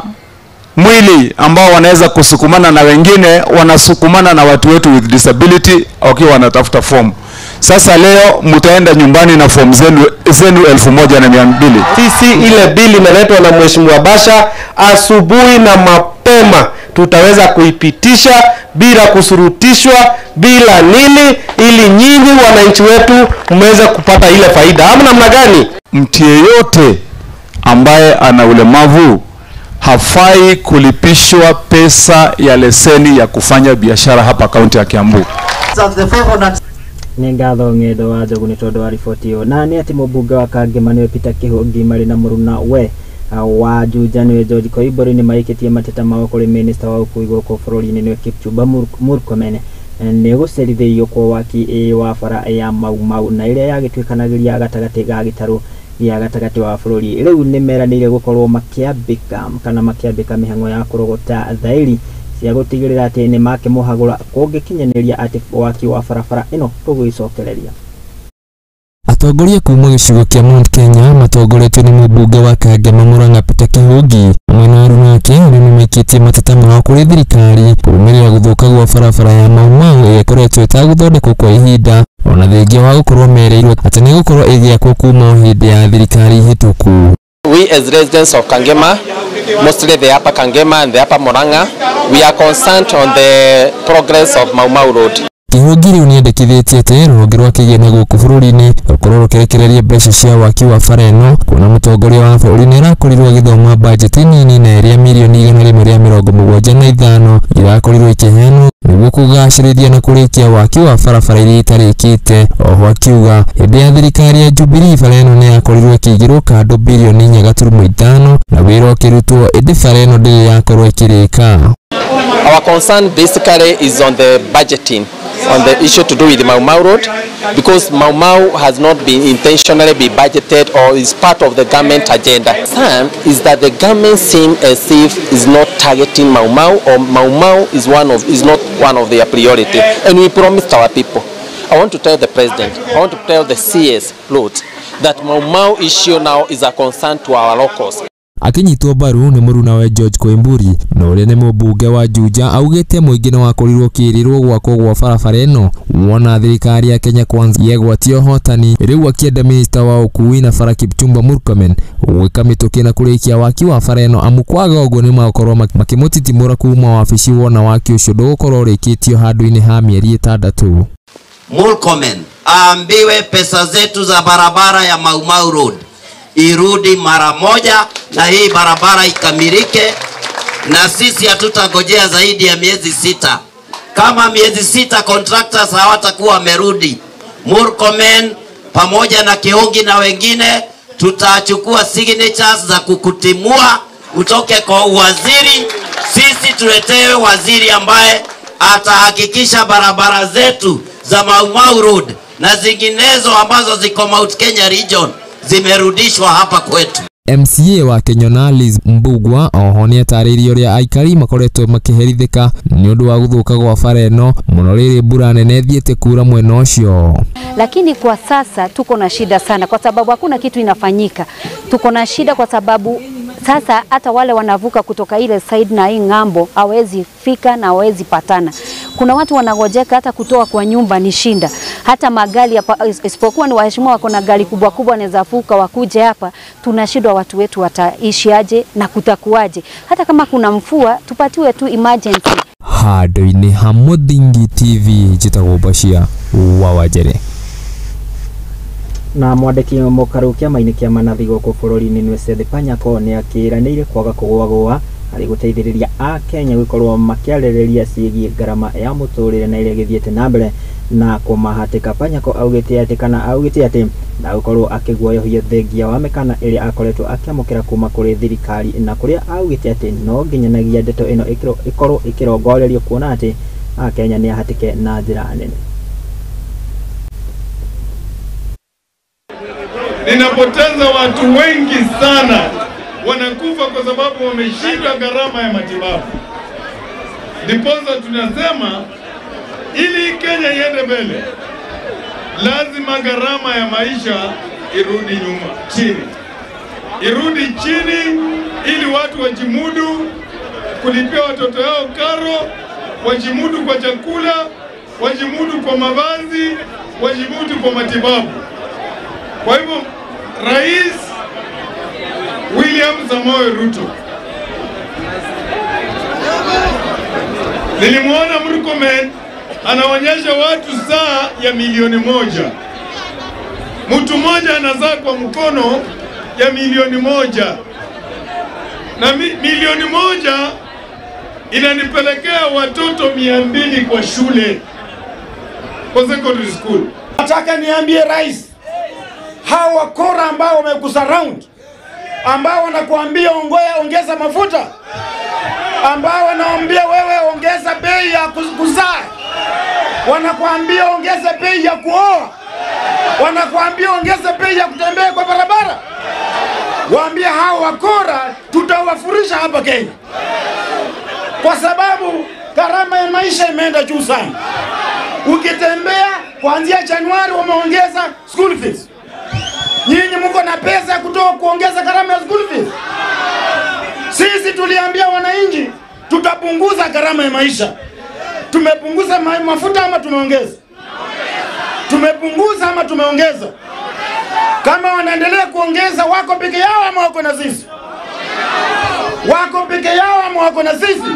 mwili ambao wanaweza kusukumana na wengine wanasukumana na watu wetu with disability wakiwa wanatafuta form. Sasa leo mtaenda nyumbani na form zenu 1200. Sisi ile bili imeletwa na Mheshimiwa Basha asubuhi na mapema, tutaweza kuipitisha bila kusurutishwa, bila nini, ili nyinyi wananchi wetu mweze kupata ile faida. Ama namna gani? Mtu yeyote ambaye ana ulemavu hafai kulipishwa pesa ya leseni ya kufanya biashara hapa kaunti ya Kiambu. Nĩ ngatho Ng'endo wa Njogu nĩ tondũ wa riboti ĩyo. Na nĩ atĩ mũmbunge wa Kangema nĩwe Peter Kĩhũngi marĩ na mũruna we wa Juja nĩwe George Koimbũri nĩ maikĩtie mateta mao kũrĩ minista wa ũkui gũkũ bũrũri-inĩ nĩwe Kipchumba Murkomen nĩ gũcerithĩirio kwa waki wa bara ya Mau Mau na ĩrĩa yagĩtuĩkanagĩria gatagatĩ ga gĩtarũ gĩa gatagatĩ wa bũrũri. Rĩu nĩ meranĩire gũkorwo makĩambĩka kana makĩambĩka mĩhang'o ya kũrogota thaĩri cia gũtigĩrĩra atĩ nĩ makĩmũhagũra kũngĩkinyanĩria atĩ waki wa barabara ĩno ndũgwĩcokereria. Atongoria kuma gĩcigo kĩa Mount Kenya matongoretio nĩ mũmbunge wa Kangema Murang'a Peter Kĩhũngi hamwe na aruna ake arĩa nĩmaikĩtie mateta mao kũrĩ thirikari kũrũmĩrĩra gũthũka gwa barabara ya Mau Mau ĩrĩa ĩkoretwo ĩtagũthondekwo kwa ihinda ona thengia wa gũkorwo merĩirwo atĩ nĩ gũkorwo ĩgĩakwo kuma o hĩndĩ ya thirikari hĩtũku. We as residents of Kangema, mostly the upper Kangema and the upper Murang'a, we are concerned on the progress of Mau Mau Road. Kĩhũngi rĩu nĩendekithĩtie atĩ rũhonge rwa kĩgĩna gũkũ bũrũri-inĩ rũkorwo rũkĩrekereria mbeca cia waki wa bara ĩno kuona mũtongoria wa bũrũri nĩarakorirwo agĩthoma bajeti nini na ĩrĩa mirioni 175 irakorirwo ikĩheanwo nĩguo kũgacĩrithia na kũrĩkia waki wa barabara iria itarĩkĩte. Oho akiuga hĩndĩ ya thirikari ya Jubilee bara ĩno nĩyakorirwo ĩkĩigĩrwo kando birioni 4.5 na wĩra ũkĩrutwo, ĩndĩ bara ĩno ndĩrĩ yakorwo ĩkĩrĩka. Our concern basically is on the budgeting, on the issue to do with the Mau Mau Road, because Mau Mau has not been intentionally be budgeted or is part of the government agenda. Concern is that the government seems as if is not targeting Mau Mau, or Mau Mau is not one of their priority. And we promised our people. I want to tell the president, I want to tell the CS Road that Mau Mau issue now is a concern to our locals. Akinyitwo mbaru nĩ mũrunawe George Koimburi na ũrĩa nĩ mũmbunge wa Juja augĩte mũingĩ nĩ wakorirwo ũkĩĩrĩrwo gwakwo gwa barabara ĩno wona thirikari ya Kenya Kwanza yegwatia ũhotani rĩu akĩenda minista wa ũkui na bara Kipchumba Murkomen gwĩka mĩtũkĩ na kũrĩkia waki wa bara ĩno amu kwaga ũguo nĩ magũkorwo makĩmũtitimũra kuma wabici wona waki ũcio ndũgũkorwo ũrĩkĩtio handũ-inĩ ha mĩeri 6. Murkomen aambiwe pesa zetu za barabara ya Mau Mau Road irudi mara moja na hii barabara ikamilike, na sisi hatutangojea zaidi ya miezi 6. Kama miezi 6 contractors hawatakuwa wamerudi, Murkomen pamoja na Kihongi na wengine tutachukua signatures za kukutimua utoke kwa waziri. Sisi tuletewe waziri ambaye atahakikisha barabara zetu za Mau Mau Road na zinginezo ambazo ziko Mount Kenya region zimerudishwa hapa kwetu. MCA wa Kenyona Liz Mbugua oho nĩatarĩirie ũrĩa aikari makoretwo makĩherithĩka nĩ ũndũ wa gũthũka gwa bara ĩno mũno rĩrĩ mbura nene ĩthiĩte kura mwena ũcio. Lakini kwa sasa tuko na shida sana kwa sababu hakuna kitu inafanyika. Tuko na shida kwa sababu sasa hata wale wanavuka kutoka ile side na hii ng'ambo hawezi fika na hawezi patana. Kuna watu wanagojeka hata kutoa kwa nyumba ni shinda. Hata magari isipokuwa ni waheshimiwa wako na gari kubwa kubwa wanaweza vuka wakuje hapa, tunashindwa watu wetu wataishi aje na kutakuaje. Hata kama kuna mvua tupatiwe tu emergency. Handũ-inĩ ha Mũthingi TV njĩtagwo Bashir wa Wajere. Na mwandĩki mũkaru kĩama-inĩ kĩa manathi gũkũ bũrũri-inĩ nĩwe Seth Panyako nĩ akĩranĩire kwaga kũgũagũa harĩ gũteithĩrĩria a Kenya gũkorwo makĩarĩrĩria ciĩgiĩ ngarama ya mũtũrĩre na ĩrĩa ĩgĩthiĩte na mbere na kũmahatĩka. Panyako augĩte atĩ kana augĩte atĩ ndagũkorwo akĩguoyohia thengia wa mĩkana ĩrĩa akoretwo akĩamũkĩra kuma kũrĩ thirikari na kũrĩa augĩte atĩ no nginyanagia ndeto ĩno ĩkorwo ĩkĩrongorerio kuona atĩ a Kenya nĩ ahatĩke na njĩra nene. Ninapoteza watu wengi sana, wanakufa kwa sababu wameshindwa gharama ya matibabu. Ndiposa tunasema ili Kenya iende mbele, lazima gharama ya maisha irudi nyuma chini, irudi chini ili watu wajimudu kulipia watoto yao karo, wajimudu kwa chakula, wajimudu kwa mavazi, wajimudu kwa matibabu. Kwa hivyo Rais William Samoei Ruto, nilimuona Murkomen anaonyesha watu saa ya 1,000,000. Mtu mmoja anazaa kwa mkono ya 1,000,000. Na 1,000,000 inanipelekea watoto 200 kwa shule, kwa secondary school. Nataka niambie rais, hawa wakora ambao wamekusurround, ambao wanakuambia ongeza mafuta, ambao wanaambia wewe ongeza bei ya kuzaa, wanakuambia ongeza bei ya kuoa, wanakuambia ongeza bei ya kutembea kwa barabara, waambie hao wakora tutawafurisha hapa Kenya. Kwa sababu Gharama ya maisha imeenda juu sana. Ukitembea kuanzia Januari wameongeza school fees. Nyinyi mko na pesa ya kutoa kuongeza gharama ya school fees? Sisi tuliambia wananchi tutapunguza gharama ya maisha. Tumepunguza mafuta ama tumeongeza? Tumepunguza ama tumeongeza? Kama wanaendelea kuongeza, wako peke yao ama wako na sisi? Wako peke yao ama wako na sisi?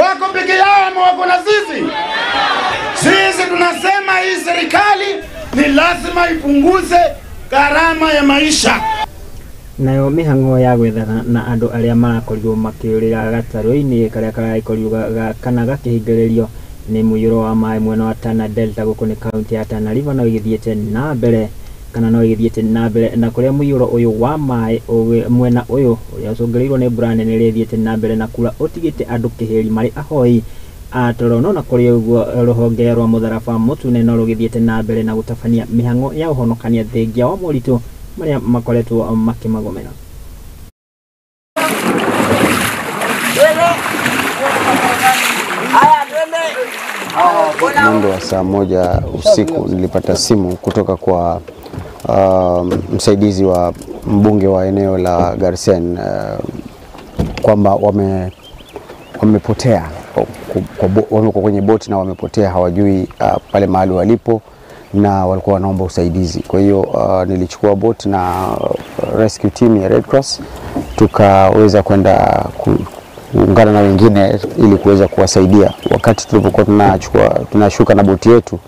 Wako peke yao ama wako na sisi? Sisi tunasema hii serikali ni lazima ipunguze gharama ya maisha. Nayo mĩhang'o ya gwethana na andũ arĩa marakorirwo makĩũrĩra gatarũ-inĩ karĩa karagĩkorirwo kana gakĩhingĩrĩrio nĩ mũiyũro wa maĩ mwena wa Tana Delta gũkũ nĩ kaunti ya Tana River no ĩgĩthiĩte na mbere kana no ĩgĩthiĩte na mbere na kũrĩa mũiyũro ũyũ wa maĩ mwena ũyũ ũrĩa ũcũngĩrĩirwo nĩ mbura nene ĩrĩa ĩthiĩte na mbere na kura ũtigĩte andũ kĩhĩri marĩ ahoi a toro no na kũrĩ ũguo rũhonge rwa mũtharaba mũtune no rũgĩthiĩte na mbere na gũtabania mĩhang'o ya ũhonokania thengia wa moritũ marĩa makoretwo makĩmagomera. Mwendo wa saa 1 usiku nilipata simu kutoka kwa msaidizi wa mbunge wa eneo la Garsen kwamba wamepotea, wamekuwa kwenye boti na wamepotea, hawajui pale mahali walipo na walikuwa wanaomba usaidizi. Kwa hiyo nilichukua boti na rescue team ya Red Cross, tukaweza kwenda kuungana na wengine ili kuweza kuwasaidia. Wakati tulipokuwa tunashuka na boti yetu,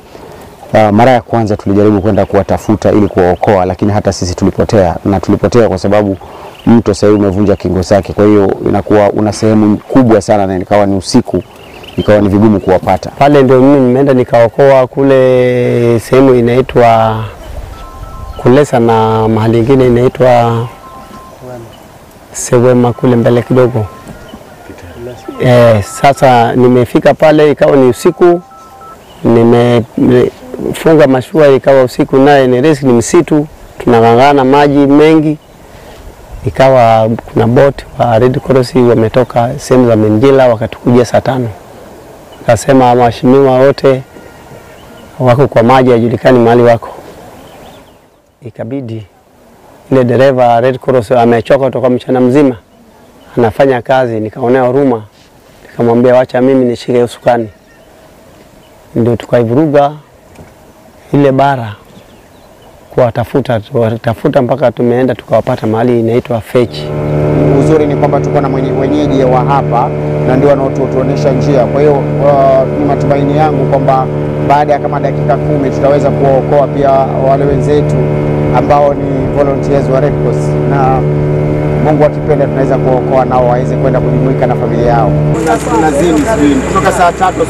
mara ya kwanza tulijaribu kwenda kuwatafuta ili kuwaokoa, lakini hata sisi tulipotea, na tulipotea kwa sababu mto sasa umevunja kingo zake. Kwa hiyo inakuwa una sehemu kubwa sana na ikawa ni usiku, ikawa ni vigumu kuwapata. Pale ndio mimi nimeenda nikaokoa kule sehemu inaitwa Kulesa na mahali nyingine inaitwa Sewema kule mbele kidogo. Sasa nimefika pale ikawa ni usiku, nimefunga mashua ikawa usiku, naye ni risk, ni msitu, tunang'ang'ana maji mengi. Ikawa kuna boat wa Red Cross wametoka sehemu za Menjila wakatukuja saa 5. Akasema waheshimiwa wote wako kwa maji, hajulikani mahali wako. Ikabidi ile dereva Red Cross amechoka kutoka mchana mzima anafanya kazi, nikaonea huruma, nikamwambia wacha mimi nishike usukani. Ndio tukaivuruga ile bara kuwatafuta, tafuta mpaka tumeenda tukawapata mahali inaitwa Fechi. Uzuri ni kwamba tuko na wenyeji wa hapa na ndio wanaotuonesha njia. Kwa hiyo ni matumaini yangu kwamba baada ya kama dakika 10 tutaweza kuokoa pia wale wenzetu ambao ni volunteers wa Red Cross, na Mungu akipenda tunaweza kuokoa nao waweze kwenda kujumuika na familia yao. Kutoka saa 3.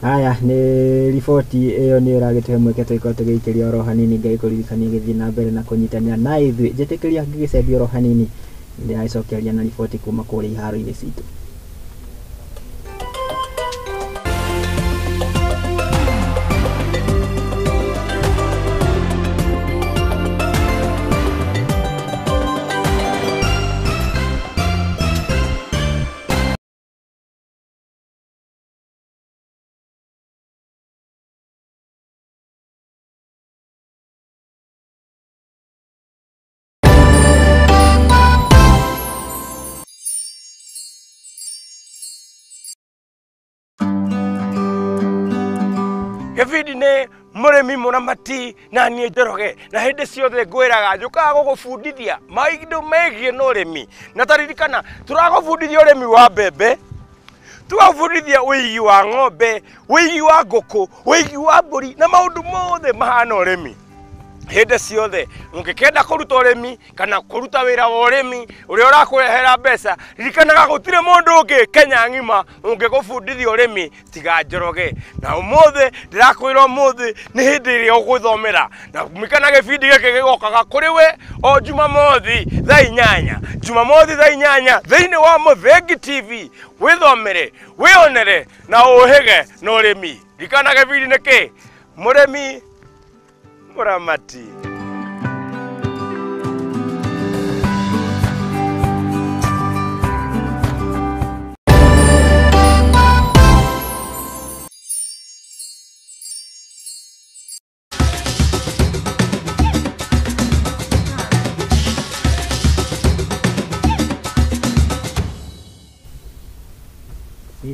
Haya ni riboti iyo ni ĩragĩtũhe mweke tũgĩkorwo tũgĩikĩria oro hanini Ngai kũririkania gĩthiĩ na mbere na kũnyitanĩra na ithuĩ. Njĩtĩkĩria ngĩgĩcenjia oro hanini ndĩragĩcokeria na riboti kuma kũrĩa iharo-inĩ citũ. Gĩbindi nĩ mũrĩmi mũramati na niĩ Njoroge, na hĩndĩ ciothe ngwĩraga njũkaga gũgũbundithia maũndũ megiĩ na ũrĩmi, na ta ririkana tũragũbundithia ũrĩmi wa mbembe, tũgagũbundithia ũigi wa ng'ombe, ũigi wa ngũkũ, ũigi wa mbũri na maũndũ mothe mahana ũrĩmi. Hĩndĩ ciothe ũngĩkenda kũruta ũrĩmi kana kũruta wĩra wa ũrĩmi ũrĩa ũrakũrehera mbeca, ririkanaga gũtirĩ mũndũ ũngĩ Kenya ng'ima ũngĩgũbundithia ũrĩmi tiga Njoroge. Na ũmũthĩ ndĩrakwĩra ũmũthĩ nĩ hĩndĩ ĩrĩa ũgwĩthomera, na mikana gĩbindi gĩkĩ gĩgokaga kũrĩ we o Jumamothi thaa 8, Jumamothi thaa 8 thĩinĩ wa Mũthengi TV. Wĩthomere, wĩonere na ũhĩge na ũrĩmi. Ririkana gĩbindi nĩ kĩ? Mũrĩmi Muramati.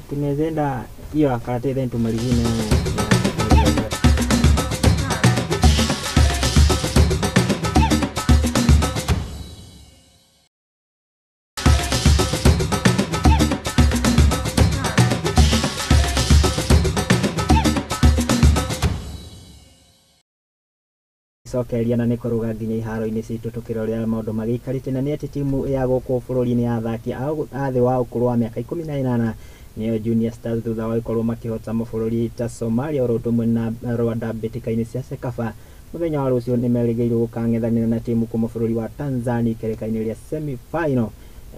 Tunaweza enda hiyo ya karate then tumalizie na cokeria na nĩ kũrũga nginya iharo-inĩ citũ tũkĩrorera maũndũ magĩikarĩte na nĩ atĩ timu ya gũkũ bũrũri-inĩ ya athaki a thĩ wa ũkũrũ wa mĩaka 18 nĩyo Junior Stars thutha wa gũkorwo makĩhota mabũrũri ta Somalia oro ũndũ ũmwe na Rwanda mbĩtĩka-inĩ cia CECAFA. Mũthenya wa rũciũ nĩ merĩgĩrĩirwo gũkang'ethanĩra na timu kuma bũrũri wa Tanzania ikereka-inĩ rĩa semi final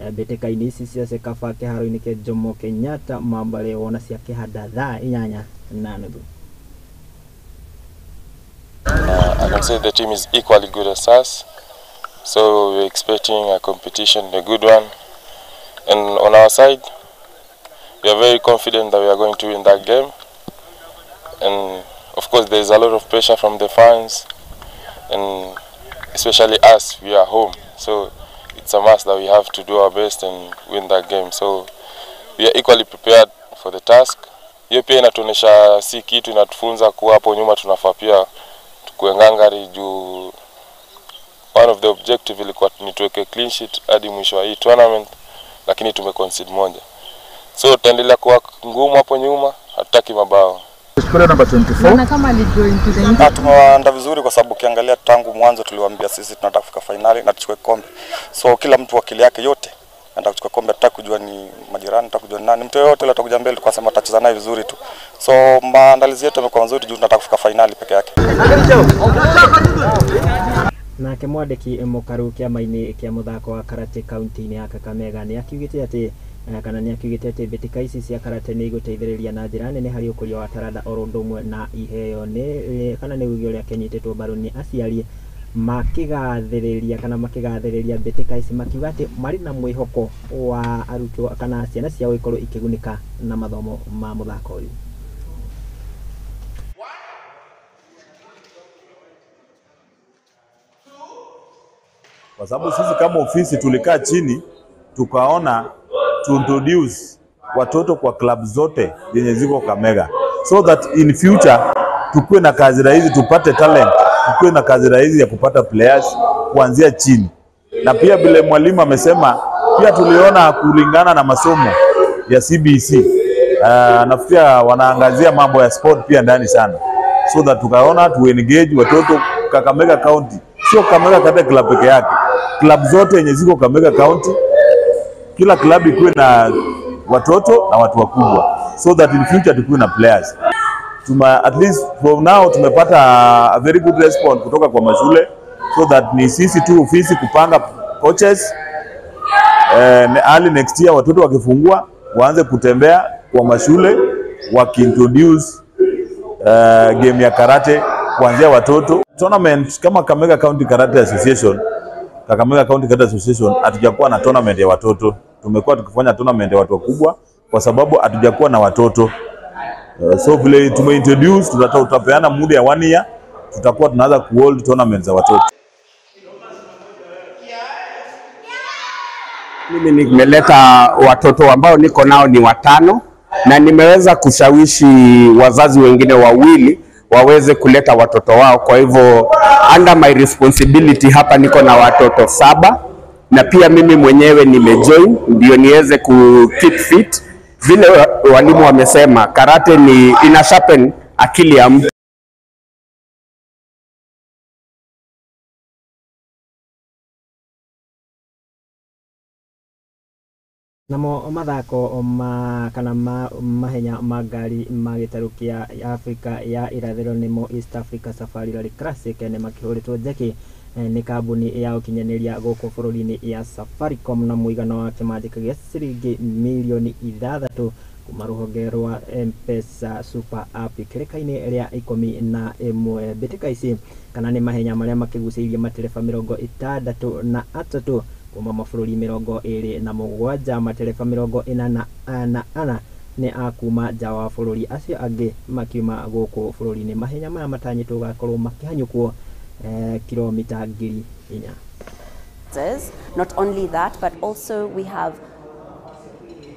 mbĩtĩka-inĩ ici cia CECAFA kĩharo-inĩ kĩa Jomo Kenyatta Mambare wona cia kĩhanda thaa 8:30. I can say the team is equally good as us, so we're expecting a competition, a good one. And on our side, we are very confident that we are going to win that game. And of course, there is a lot of pressure from the fans, and especially us, we are home. So it's a must that we have to do our best and win that game. So we are equally prepared for the task. Hiyo pia inatuonesha si kitu, inatufunza kuwa hapo nyuma tunafaa pia kuengangari juu one of the objective ilikuwa ni tuweke clean sheet hadi mwisho wa hii tournament, lakini tumeconcede moja. So tutaendelea kuwa ngumu hapo nyuma, hatutaki mabao. Namba 24. Kama alijoin to the tumewaanda vizuri kwa sababu ukiangalia tangu mwanzo tuliwaambia sisi tunataka kufika finali na tuchukue kombe. So kila mtu akili yake yote anataka kuchukua kombe, hatutaki kujua ni majirani, hatutaki kujua ni nani. Mtu yeyote atakuja mbele tukasema tutacheza naye vizuri tu. So maandalizi yetu yamekuwa mazuri juu tunataka kufika finali peke yake. Nake mwandĩki mũkaru kĩama-inĩ kĩa mũthako wa karate kaunti-inĩ ya Kakamega nĩ akiugĩte atĩ kana nĩ akiugĩte atĩ mbĩtĩka ici cia karate nĩ igũteithĩrĩria na njĩra nene harĩ ũkũria wa taranda oro ũndũ ũmwe na iheo nĩ kana nĩ uge ũrĩa kĩnyitĩtwo mbaru nĩ aciari makigathĩrĩria kana makigathĩrĩria mbĩtĩka ici makiuga atĩ marĩ na mwĩhoko wa arutwo kana ciana ciao ikorwo ikĩgunĩka na mathomo ma mũthako ũyũ. Kwa sababu sisi kama ofisi tulikaa chini tukaona to introduce watoto kwa club zote zenye ziko Kakamega, so that in future tukue na kazi rahisi, tupate talent, tukue na kazi rahisi ya kupata players kuanzia chini. Na pia vile mwalimu amesema, pia tuliona kulingana na masomo ya CBC, nafikiria wanaangazia mambo ya sport pia ndani sana, so that tukaona tu engage watoto Kakamega County. Sio Kakamega Karate Club peke yake, club zote yenye ziko Kakamega County, kila club ikuwe na watoto na watu wakubwa, so that in future tukuwe na players. At least from now tumepata a very good response kutoka kwa mashule, so that ni sisi tu ofisi kupanga coaches. Early next year watoto wakifungua waanze kutembea kwa mashule wakiintroduce game ya karate kuanzia watoto. Tournament kama Kakamega County Karate Association, Kakamega County Karate Association hatujakuwa na tournament ya watoto. Tumekuwa tukifanya tournament ya watu wakubwa kwa sababu hatujakuwa na watoto. So vile tumeintroduce, tutapeana muda ya 1 year, tutakuwa tunaanza kuhold tournament za watoto. Mimi nimeleta watoto ambao niko nao ni 5 na nimeweza kushawishi wazazi wengine 2 waweze kuleta watoto wao. Kwa hivyo under my responsibility hapa niko na watoto 7 na pia mimi mwenyewe nimejoin ndio niweze ku keep fit. Vile walimu wamesema karate ni ina sharpen akili ya mtu. Namo mathako ma kana mahenya ma ngari ma gĩtarũ kĩa Afrika ya irathĩro nĩmo East Africa Safari Rally Classic nĩ makĩhũrĩtwo njeki nĩ kambuni ya ũkinyanĩria gũkũ bũrũri-inĩ ya Safaricom na mũigana wa kĩmanjĩka gĩa ciringi mirioni 6 kuma rũhonge rwa M-Pesa Super App kĩrĩka-inĩ rĩa 11. Mbĩtĩka ici kana nĩ mahenya marĩa makĩgucĩrĩirie matereba 63 kuma mabũrũri 27, matereba 44 nĩ akuma nja wa bũrũri, acio angĩ makiuma gũkũ bũrũri-inĩ. Mahenya maya matanyĩtwo gũgakorwo makĩhanyũkwo kilomita 4,000. Not only that, but also we have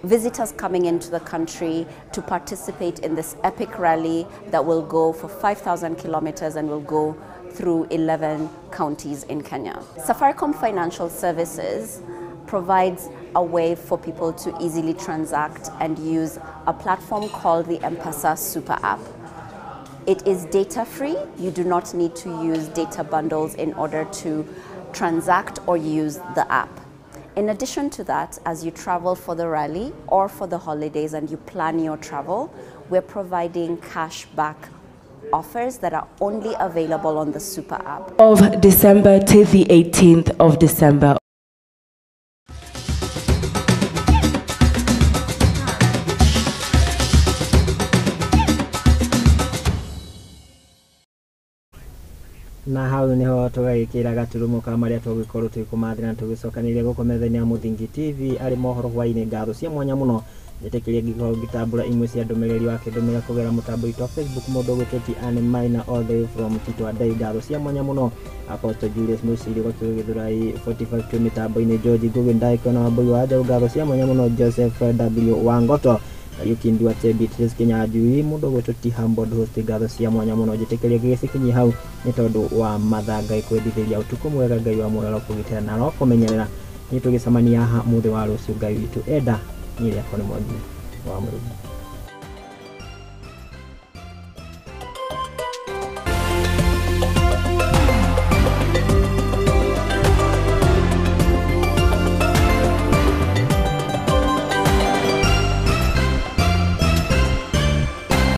visitors coming into the country to participate in this epic rally that will go for 5,000 kilometers and will go through 11 counties in Kenya. Safaricom Financial Services provides a way for people to easily transact and use a platform called the M-Pesa Super App. It is data free. You do not need to use data bundles in order to transact or use the app. In addition to that, as you travel for the rally or for the holidays and you plan your travel, we're providing cash back offers that are only available on the Super App. Of December to the 18th of December. Na hau niho tũgagĩkĩra gaturumo ka marĩa tũgũkorwo tũgĩkũmathĩra na tũgĩcokanĩrĩria gũkũ metha-inĩ ya Mũthingi TV arĩ mohoro hwaĩ-inĩ. Ngatho cia mwanya mũno njĩtĩkĩrie ngĩkorwo ngĩtambũra imwe cia ndũmĩrĩri wakĩndũmĩra kũgerera mũtambo witũ wa Facebook, mũndũ ũgwĩtwo ti Anne Maina all the way from Tito Adai. Ngatho cia mwanya mũno Apostle Julius Mũciri gwa kiugo Gĩthũrai 45 tu mĩtambo-inĩ, George Ngugi Ndaikona wa Mbui wa Njaũ. Ngatho cia mwanya mũno Joseph W Wangoto, Kariuki Nduate, Beatrice Kinyanjui, mũndũ ũgwĩtwo ti Humble Host. Ngatho cia mwanya mũno njĩtĩkĩrie ngĩgĩcikinyia hau nĩ tondũ wa mathaa. Ngai kwendithĩria ũtukũ mwega, Ngai wa muoyo kũgitĩra na ro kũmenyerera. Nĩ tũgĩcemania haha mũthĩ wa rũciũ, Ngai witũ enda. Niĩ rĩakwa nĩ Mwangi wa Mũrungu.